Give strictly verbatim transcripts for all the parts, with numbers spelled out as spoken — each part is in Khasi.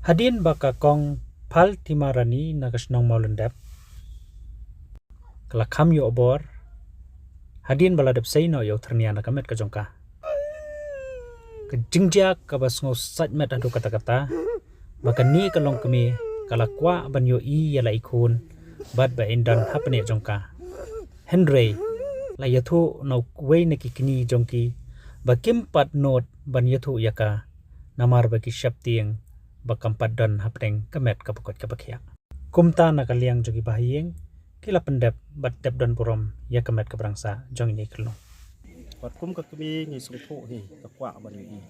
Hadien ba ka Kong Phaltimarani na ka shnong Mawlyndep ka la kham ïoh bor, hadien ba la dep sei noh ïa u tyrnia na ka met ka jong ka. Ka jingjia kaba sngew sait met haduh katta katta ba kane ka longkmie ka la kwah ban ïohi ïa la i khun bad ba in don ha pdeng jong ka. Hynrei la ïathuh na uwei na ki kñi jong ki ba kim pat nud ban ïathuh ïa ka, namar ba ki sheptieng ba kam pat don ha pdeng ka met kaba koit kaba khiah. Kumta na ka liang jong ki bahaïing ki la pyndep bad tep don burom ïa ka met ka bynriew jong ine i khyllung. Bad kum ka kmie ngi sngewthuh hi ka kwah ban ïohi.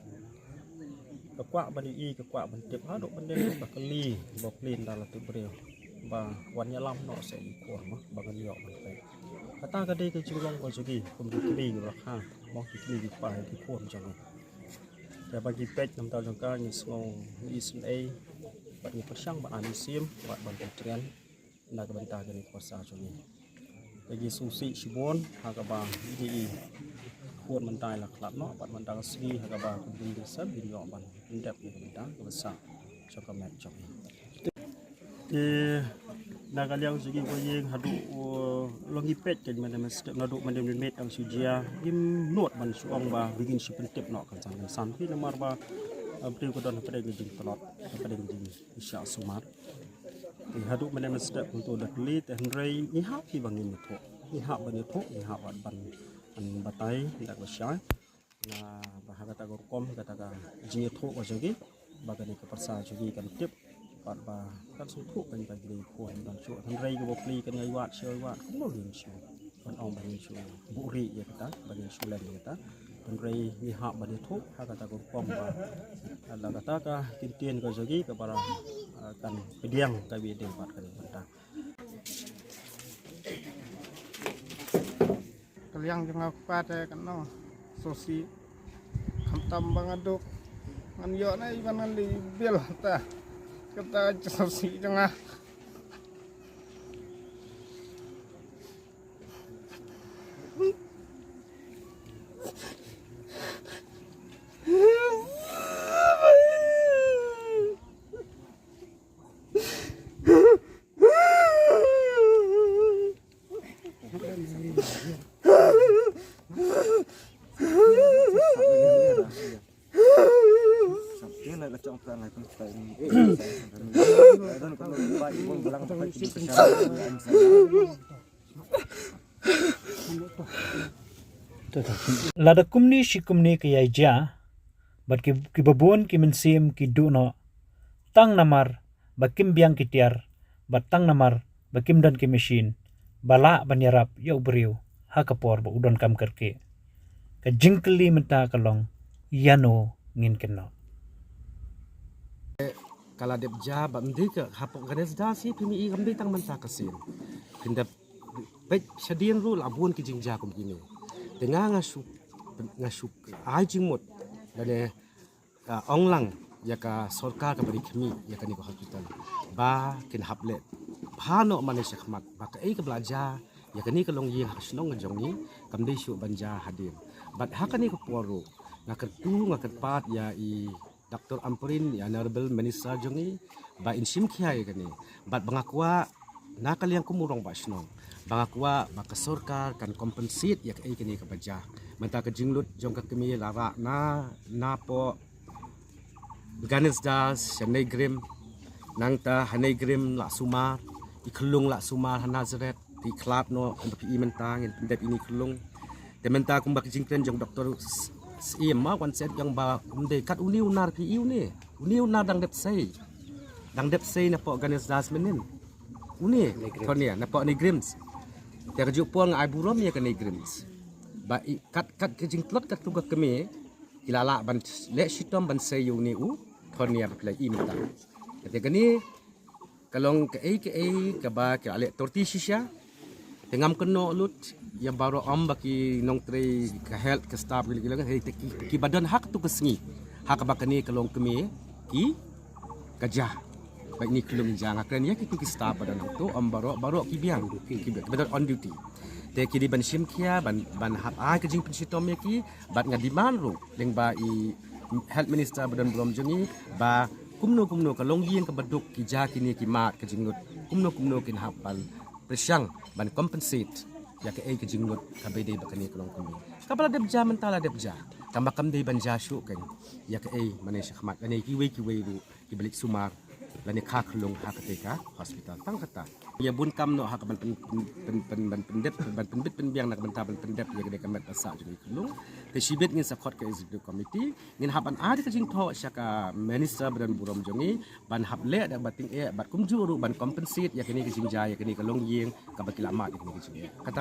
Ka kwah ban ïohi, ka kwah ban tip haduh ban dei ka kali ba plin da la tip briew ba wan ïalam noh sa i khun mo ba ngan ïoh ban peit. Kata ka dei ka jinglong ka jong ki kum ki kmie ki ba kha mo ki kmie ki kpa ki khun jong ki. Te ba ngi peit namar jong ka ngi sngew ngi isynei bad ngi pyrshang ban ai mynsiem bad ban pyntrei na ka bynta kane ka pyrsa jong ngi. Te ngi sngewsih shibun ha kaba ine i khun mynta i la khlad noh bad mynta ka sngi ha kaba ka bun dei sa bin ïoh ban pyndep ïa ka bynta ka pyrsa jong ka met jong ngi. Te na ka liang jong ngi ba ïeng haduh, uh, long ngi peit ka mynta mynstep naduh mynta mynmiet tang shu jia ngim nud ban shu ong ba ngin shu pyntip noh kynsan kynsan phi namar ba, uh, briew ka don hapdeng ka jingtlot hapdeng ka jingshah sumar. Te haduh mynne mynstep kumto da kylli te hynrei ngi hap hi ba ngin ïathuh. Ngi hap ban ïathuh, ngi hap ban, ban batai da ka shai. Na ba ha kata ka rukom, ha kata ka jingïathuh ka jong ki ba kane ka pyrsa jong ki kan tip bad ba kan sngewthuh kan ba ki dei khun ban shu. Hynrei ka ba plie kan ïa wad shu wad kumno ngin shu. Ban ong ba ngin shu buhrieh ïa kata, ba ngin shu len ïa kata. Hynrei ngi hap ban ïathuh ha kata ka rukom ba la kata ka kyntien ka jong ki kaba, ah, kan pdiang ka ba ïadei bad kane ka bynta. Ka liang jong nga pat eh kan nong sosi. Khamtam ba nga duk ngan ïoh na i ban ngan leit bill ta. Kata sosi jong nga. Lada kumne shi kumne ka ïai jia bad ki, ki babun ki mynsiem ki duh noh tang namar ba kim biang ki tiar bad tang namar ba kim don ki machine ba lah ban ïarap ïa u briew ha ka por ba u donkam kyrkieh. Ka jingkylli mynta ka long ïano ngin kynnoh. Ka la dep jia ba ym dei ka hapoh Ganesh Das hi phi mih i kam dei tang mynta ka sien. Phin dep peit shadien ruh la bun ki jingjia kum kine. Te nga nga shu, nga shu ai jingmut lane, ah, ong lang ïa ka sorkar kaba ri khmih ïa kane ka hospital ba kin hap leh bha noh mane shakhmat ba kaei kaba la jia ïa kane ka longïing ha ka shnong ka jong ngi kam dei shuh ban jia hadien. Bad ha kane ka por ruh nga kyrkhu nga kyrpad ïa i Doctor Ampareen, i Honorable Minister jong ngi, ba in shim khia ïa kane. Bad ba nga kwah na ka liang kum u rangbah shnong, ba nga kwah ba ka sorkar kan compensate ïa kaei kane kaba jia. Mynta ka jinglut jong ka kmie la rah na, napoh Ganesh Das sha Nei Grim, nangta ha Nei Grim la sumar, i khyllung la sumar ha Nazareth. Te khlad noh kumba phi i mynta ngin pyndep ine i khyllung. Te mynta kumba ka jingkren jong Doctor Syiem ma wan set jong ba um dei kat une u nar phi i une. Une u nar dang dep sei. Dang dep sei napoh Ganesh Das mynnin. Une. Nei Grims. Thon ïa napoh Nei Grims. Te ka juh por nga ai burom ïa ka Nei Grims. Ba i kat, kat ka jingtlot katto ka kmie ki la lah ban leh shitom ban sei ïa une u. Thon ïa ba phi la i mynta. Te kane ka long kaei kaei kaba ki la leh torti shisha. Te ngam kynnoh lut ïa baroh, ym ba ki nongtrei ka health ka staff ki la, ki la, hei, te ki, kiba don ha kato ka sngi ha kaba kane ka longkmie ki ka jia. Ba ine i khyllung i jia, nga kren ïa kito ki staff ba don hangto, ym baroh, baroh ki biang, ki, ki biang, kiba don on duty. Te ki dei ban shim khia ban, ban hap ai ka jingpynshitom ïa ki. Bad nga demand ruh lyngba i Health Minister ba don burom jong ngi ba kumno kumno ka longïing kaba duk ki ja kine ki mad ka jinglut, kumno kumno kin hap ban pyrshang ban compensate ïa kaei ka jinglut kaba dei ba kane ka longkmie. Kaba la dep ja mynta la dep ja. Tangba kam dei ban ja shuh kein ïa kaei mane shakhmat lane kiwei kiwei ruh kiba leit sumar lane kha khyllung ha katei ka hospital. Tang kata ïa bun kam noh ha ka ban pyn- pyn- pyn- pyn- ban pyndep, ban pynbit pynbiang na ka bynta ban pyndep ïa kane ka met ba sah jong i khyllung. Te shibit ngin sa khot ka executive committee, ngin hap ban ai ka jingthoh sha ka minister ba don burom jong i ban hap leh da ba tyngeh bad kumjuh ruh ban compensate ïa kane ka jingjia ïa kane ka longïing kaba ki la mad ïa kane ka jingeh. Kata